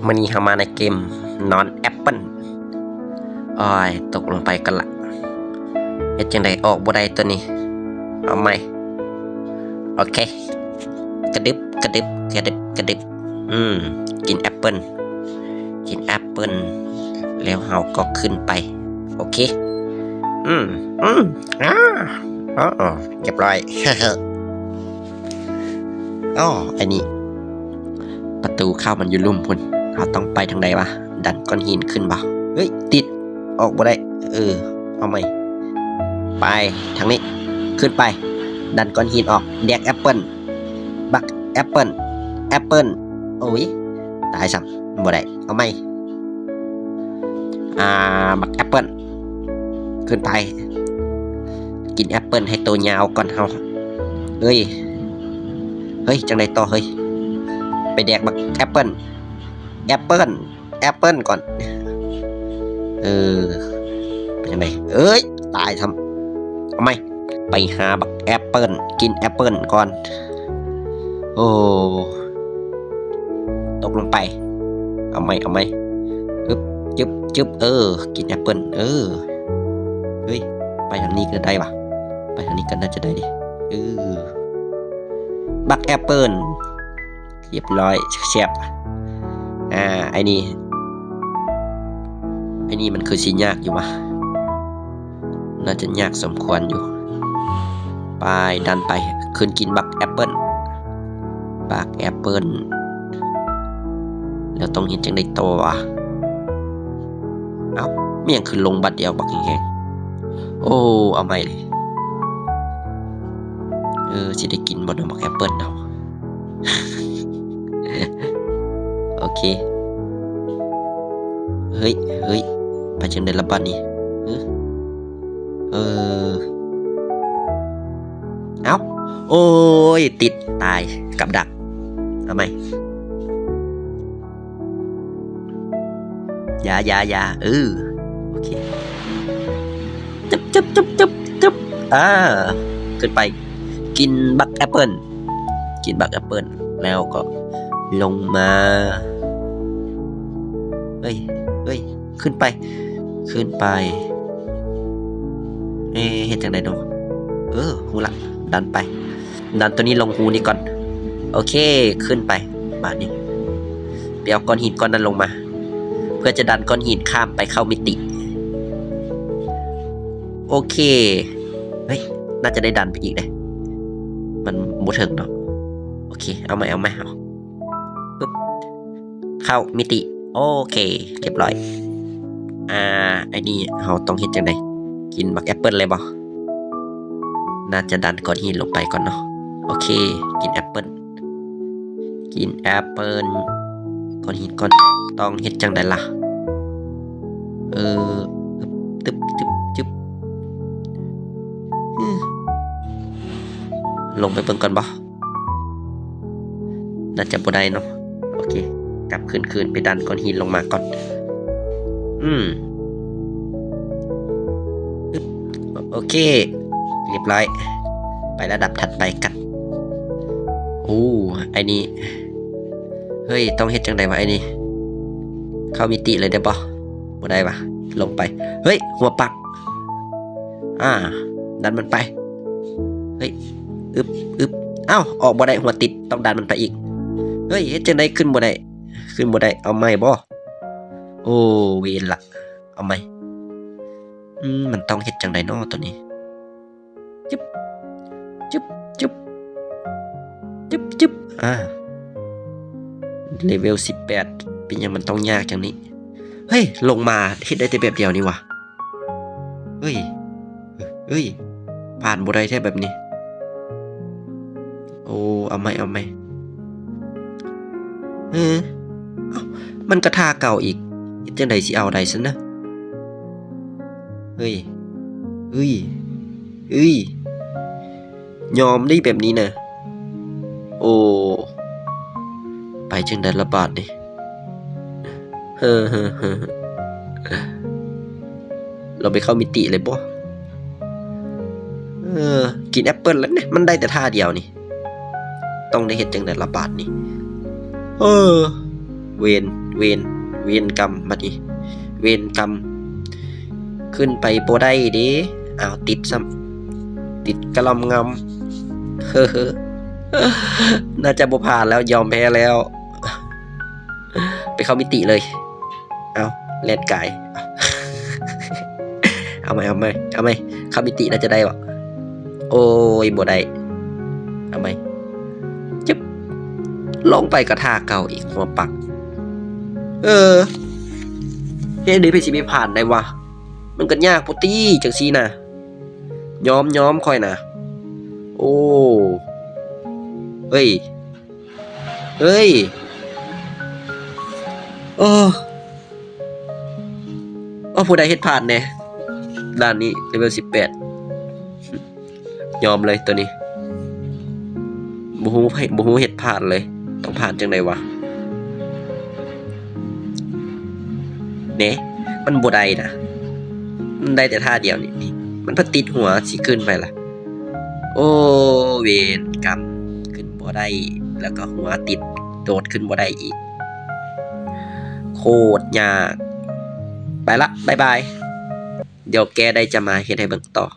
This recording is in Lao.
ມື້ນີ້ເຮົາມາໃນເກມນອນແອັບເປິ້ນ. ໂອ້ຍ ຕົກລົງໄປກ່ອນລະ. ເຮັດຈັ່ງໃດອອກບໍ່ໄດ້ຕົວນີ້. ເອົາໃໝ່. ໂອເຄ. ກະດຶບ ກະດຶບ ກະດຶບ ກະດຶບ. ອືມ ກິນແອັບເປິ້ນ ກິນແອັບເປິ້ນ ແລ້ວເຮົາກໍຂຶ້ນໄປ. ໂອເຄ. ອືມ ອືມ ອາ ໂອ້ ຮຽບຮ້ອຍ. ອໍ ອັນນີ້ປະຕູເຂົ້າມັນຢູ່ລຸ່ມພຸ້ນ. ເຮົາຕ້ອງໄປທາງໃດວະ? ດັນກ້ອນຫີນຂຶ້ນບໍ່? ເຮີ້ຍ ຕິດ ອອກບໍ່ໄດ້. ເອີ ເອົາໃໝ່. ໄປທາງນີ້ ຂຶ້ນໄປ ດັນກ້ອນຫີນອອກ. ແດກແອັບເປິ້ນ ບັກແອັບເປິ້ນ ແອັບເປິ້ນ. ໂອ້ຍ ຕາຍຊ້ຳ ບໍ່ໄດ້. ເອົາໃໝ່. ອ່າ ບັກແອັບເປິ້ນ ຂຶ້ນໄປ ກິນແອັບເປິ້ນໃຫ້ໂຕຍາວກ່ອນເຮົາ. ເອີຍ ເຮີ້ຍ ຈັ່ງໃດຕໍ່ເຮີ້ຍ? ໄປແດກບັກແອັບເປິ້ນ ແອັບເປິ້ນ ແອັບເປິ້ນກ່ອນ. ເອີ ເປັນຈັ່ງໃດ? ເອີຍ ຕາຍຊ້ຳ. ເອົາໃໝ່. ໄປຫາບັກແອັບເປິ້ນ ກິນແອັບເປິ້ນກ່ອນ. ໂອ້ ຕົກລົງໄປ. ເອົາໃໝ່ ເອົາໃໝ່. ອຶບ ຈຶບ ຈຶບ. ເອີ ກິນແອັບເປິ້ນ. ເອີ ເຮີ້ຍ ໄປທາງນີ້ກໍໄດ້ວະ ໄປທາງນີ້ກໍໜ້າຈະໄດ້ເດ. ເອີ ບັກແອັບເປິ້ນ ຮຽບຮ້ອຍ ແຊບໆ. ອ່າ ໄອ້ນີ້ ໄອ້ນີ້ມັນຄືຊິຍາກຢູ່ຫວາ? ໜ້າຈະຍາກສົມຄວນຢູ່. ໄປ ດັນໄປ ຂຶ້ນກິນບັກແອັບເປິ້ນ ບັກແອັບເປິ້ນ. ແລ້ວຕ້ອງເຮັດຈັ່ງໃດຕໍ່ຫວາ? ເອົ້າ ແມ່ນຫຍັງຄືລົງບາດດຽວບັກແຮງໆ? ໂອ້ ເອົາໃໝ່ເລີຍ. ເອີ ຊິໄດ້ກິນບໍ່ເນາະ ບັກແອັບເປິ້ນເຮົາ? ໂອເຄ. ເຮີ້ຍ ເຮີ້ຍ ໄປຈັ່ງໃດລະບາດນີ້? ເອີ ເອີ ເອົ້າ ໂອ້ຍ ຕິດ ຕາຍ ກັບດັກ. ເອົາໃໝ່. ຢ່າ ຢ່າ ຢ່າ. ເອີ ໂອເຄ. ຈຶບ ຈຶບ ຈຶບ ຈຶບ ຈຶບ. ອ່າ ຂຶ້ນໄປ ກິນບັກແອັບເປິ້ນ ກິນບັກແອັບເປິ້ນ ແລ້ວກໍລົງມາ. ເຮີ້ຍ ເຮີ້ຍ ຂຶ້ນໄປ ຂຶ້ນໄປ. ເອ ເຮັດຈັ່ງໃດເນາະ? ເອີ ຮູ້ລະ ດັນໄປ. ດັນຕົວນີ້ລົງຮູນີ້ກ່ອນ. ໂອເຄ ຂຶ້ນໄປ. ບາດນີ້ ໄປເອົາກ້ອນຫີນກ້ອນນັ້ນລົງມາ ເພື່ອຈະດັນກ້ອນຫີນຂ້າມໄປເຂົ້າມິຕິ. ໂອເຄ. ເຮີ້ຍ ໜ້າຈະໄດ້ດັນໄປອີກເດ້ ມັນບໍ່ເຖິງເນາະ. ໂອເຄ ເອົາໃໝ່ ເອົາໃໝ່ ເອົາ ປຶບ ເຂົ້າມິຕິ. ໂອເຄ ຮຽບຮ້ອຍ. ອ່າ ອັນນີ້ເຮົາຕ້ອງເຮັດຈັ່ງໃດ? ກິນບັກແອັບເປິ້ນເລີຍບໍ່? ໜ້າຈະດັນກ້ອນຫີນລົງໄປກ່ອນເນາະ. ໂອເຄ ກິນແອັບເປິ້ນ ກິນແອັບເປິ້ນ. ກ້ອນຫີນກ້ອນ ຕ້ອງເຮັດຈັ່ງໃດລະ? ເອີ ຕຶບ ຕຶບ ຕຶບ ຈຶບ ອື ລົງໄປເບິ່ງກ່ອນບໍ່? ໜ້າຈະບໍ່ໄດ້ເນາະ. ໂອເຄ ກັບຄືນ ຄືນໄປດັນກ້ອນຫີນລົງມາກ່ອນ. ອືມ ອຶບ ໂອເຄ ຮຽບຮ້ອຍ. ໄປລະດັບຖັດໄປກັນ. ໂອ້ ໄອ້ນີ້ ເຮີ້ຍ ຕ້ອງເຮັດຈັ່ງໃດວະໄອ້ນີ້? ເຂົ້າມິຕິເລີຍໄດ້ບໍ່? ບໍ່ໄດ້ວະ ລົງໄປ. ເຮີ້ຍ ຫົວປັກ. ອ່າ ດັນມັນໄປ. ເຮີ້ຍ ອຶບ ອຶບ ອ້າວ ອອກບໍ່ໄດ້ ຫົວຕິດ ຕ້ອງດັນມັນໄປອີກ. ເຮີ້ຍ ເຮັດຈັ່ງໃດ ຂຶ້ນບໍ່ໄດ້ ຂຶ້ນບໍ່ໄດ້. ເອົາໃໝ່ບໍ່? ໂອ້ ເວນລະ ເອົາໃໝ່. ອືມ ມັນຕ້ອງເຮັດຈັ່ງໃດນໍໂຕນີ້? ຈຶບ ຈຶບ ຈຶບ ຈຶບ ຈຶບ ອ່າ ເລເວວສິບແປດ ເປັນຫຍັງມັນຕ້ອງຍາກຈັ່ງນີ້? ເຮີ້ຍ ລົງມາເຮັດໄດ້ແຕ່ແບບດຽວນີ້ຫວາ? ເຮີ້ຍ ເຮີ້ຍ ຜ່ານບໍ່ໄດ້ແທ້ແບບນີ້. ໂອ້ ເອົາໃໝ່ ເອົາໃໝ່. ເອີ ເອົ້າ ມັນກະທ່າເກົ່າອີກ ເຮັດຈັ່ງໃດຊິເອົາໄດ້ຊັ້ນນະ? ເຮີ້ຍ ເຮີ້ຍ ເຮີ້ຍ ຍອມໄດ໋ແບບນີ້ນະ. ໂອ້ ໄປຈັ່ງໃດລະບາດນີ້? ເຮີ ເຮີ ເຮີ ເຮົາໄປເຂົ້າມິຕິເລີຍບໍ່? ເອີ ກິນແອັບເປິ້ນແລ້ວນະ ມັນໄດ້ແຕ່ທ່າດຽວນີ້ ຕ້ອງໄດ້ເຮັດຈັ່ງໃດລະບາດນີ້? ເອີ ເວນ ເວນ ເວນກຳ ບັດນີ້ ເວນກຳ ຂຶ້ນໄປບໍ່ໄດ້ເດ້. ອ້າວ ຕິດຊ້ຳ ຕິດກະລ່ອມງ່ອມ ເຮີໆ ໜ້າຈະບໍ່ຜ່ານແລ້ວ ຍອມແພ້ແລ້ວ. ໄປເຂົ້າມິຕິເລີຍ. ເອົ້າ ແລ່ນກາຍ. ເອົາໃໝ່ ເອົາໃໝ່ ເອົາໃໝ່. ເຂົ້າມິຕິໜ້າຈະໄດ້ວະ. ໂອ້ຍ ບໍ່ໄດ້. ເອົາໃໝ່. ຈຶບ ລົງໄປກໍທ່າເກົ່າອີກ ຫົວປັກ. ເອີ ເຮັດໃດໄປຊິໄປຜ່ານໄດ້ວະ? ມັນກໍຍາກໂພດຕິ ຈັ່ງຊີ້ນະ. ຍອມ ຍອມຂ້ອຍນະ. ໂອ້ ເອີຍ ເອີຍ ໂອ້ ໂອ້ ຜູ້ໃດເຮັດຜ່ານແດ່? ດ່ານນີ້ເລເວລສິບແປດ ຍອມເລີຍໂຕນີ້. ບໍ່ຮູ້ໃຜ ບໍ່ຮູ້ເຮັດຜ່ານເລີຍ. ຕ້ອງຜ່ານຈັ່ງໃດວະ? ເນ ມັນບໍ່ໄດ້ນະ. ມັນໄດ້ແຕ່ທ່າດຽວນີ້ ມັນພັດຕິດຫົວ ຊິຂຶ້ນໄປລະ. ໂອ້ ເວນກຳ ຂຶ້ນບໍ່ໄດ້ ແລ້ວກໍຫົວຕິດ ໂດດຂຶ້ນບໍ່ໄດ້ອີກ. ໂຄດຍາກ. ໄປລະ ບາຍບາຍ. ດຽວແກ້ໄດ້ຈະມາເຮັດໃຫ້ເບິ່ງຕໍ່.